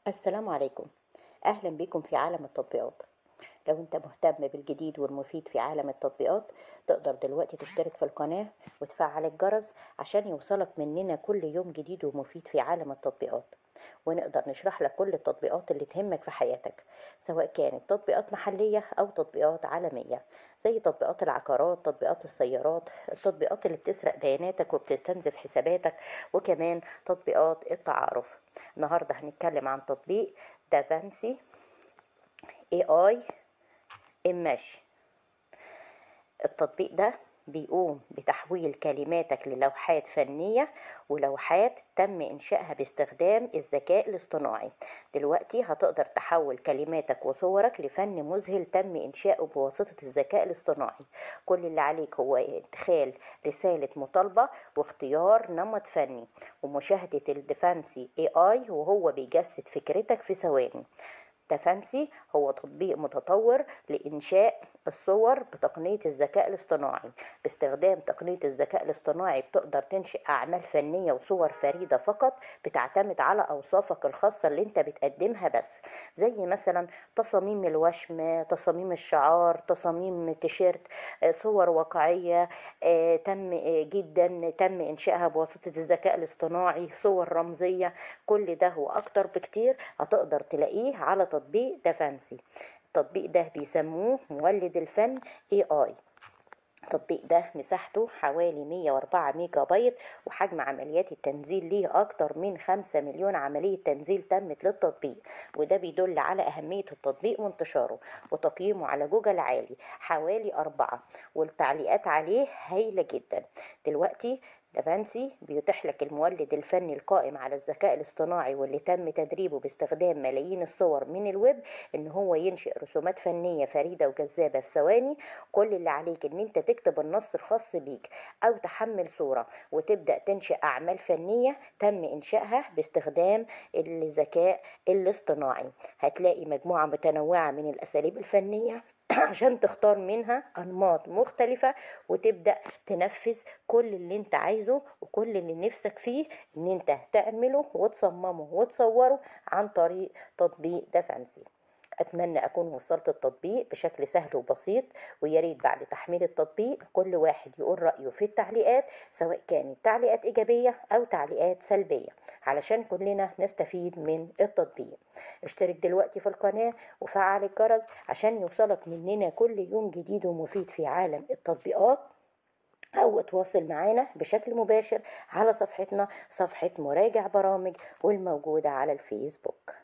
السلام عليكم، أهلا بكم في عالم التطبيقات. لو انت مهتم بالجديد والمفيد في عالم التطبيقات تقدر دلوقتي تشترك في القناة وتفعل الجرس عشان يوصلك مننا كل يوم جديد ومفيد في عالم التطبيقات، ونقدر نشرح لك كل التطبيقات اللي تهمك في حياتك، سواء كانت تطبيقات محلية أو تطبيقات عالمية زي تطبيقات العقارات، تطبيقات السيارات، التطبيقات اللي بتسرق بياناتك وبتستنزف حساباتك، وكمان تطبيقات التعارف. النهاردة هنتكلم عن تطبيق DaVinci AI Image. التطبيق ده بيقوم بتحويل كلماتك للوحات فنية ولوحات تم إنشائها باستخدام الذكاء الاصطناعي. دلوقتي هتقدر تحول كلماتك وصورك لفن مذهل تم إنشاؤه بواسطة الذكاء الاصطناعي. كل اللي عليك هو إدخال رسالة مطالبة واختيار نمط فني ومشاهدة ال DaVinci AI وهو بيجسد فكرتك في ثواني. دافنسي هو تطبيق متطور لإنشاء الصور بتقنية الذكاء الاصطناعي. باستخدام تقنية الذكاء الاصطناعي بتقدر تنشئ أعمال فنية وصور فريدة فقط بتعتمد على أوصافك الخاصة اللي انت بتقدمها بس، زي مثلا تصاميم الوشم، تصاميم الشعار، تصاميم تيشيرت، صور واقعية تم جدا تم إنشائها بواسطة الذكاء الاصطناعي، صور رمزية. كل ده وأكتر بكتير هتقدر تلاقيه على تطبيق دافنسي. التطبيق ده بيسموه مولد الفن AI. التطبيق ده مساحته حوالي 104 ميجا بايت، وحجم عمليات التنزيل ليه أكتر من 5 مليون عملية تنزيل تمت للتطبيق، وده بيدل على أهمية التطبيق وانتشاره. وتقييمه على جوجل عالي حوالي 4، والتعليقات عليه هايلة جدا. دلوقتي دافنسي بيتيح لك المولد الفني القائم على الذكاء الاصطناعي واللي تم تدريبه باستخدام ملايين الصور من الويب ان هو ينشئ رسومات فنية فريدة وجذابة في ثواني. كل اللي عليك ان انت تكتب النص الخاص بيك او تحمل صورة وتبدأ تنشئ اعمال فنية تم انشائها باستخدام الذكاء الاصطناعي. هتلاقي مجموعة متنوعة من الاساليب الفنية عشان تختار منها أنماط مختلفة وتبدأ تنفذ كل اللي انت عايزه وكل اللي نفسك فيه ان انت تعمله وتصممه وتصوره عن طريق تطبيق دافنسي. أتمنى أكون وصلت التطبيق بشكل سهل وبسيط، وياريت بعد تحميل التطبيق كل واحد يقول رأيه في التعليقات، سواء كانت تعليقات إيجابية أو تعليقات سلبية، علشان كلنا نستفيد من التطبيق. اشترك دلوقتي في القناة وفعل الجرس عشان يوصلك مننا كل يوم جديد ومفيد في عالم التطبيقات، أو تواصل معانا بشكل مباشر على صفحتنا، صفحة مراجع برامج، والموجودة على الفيسبوك.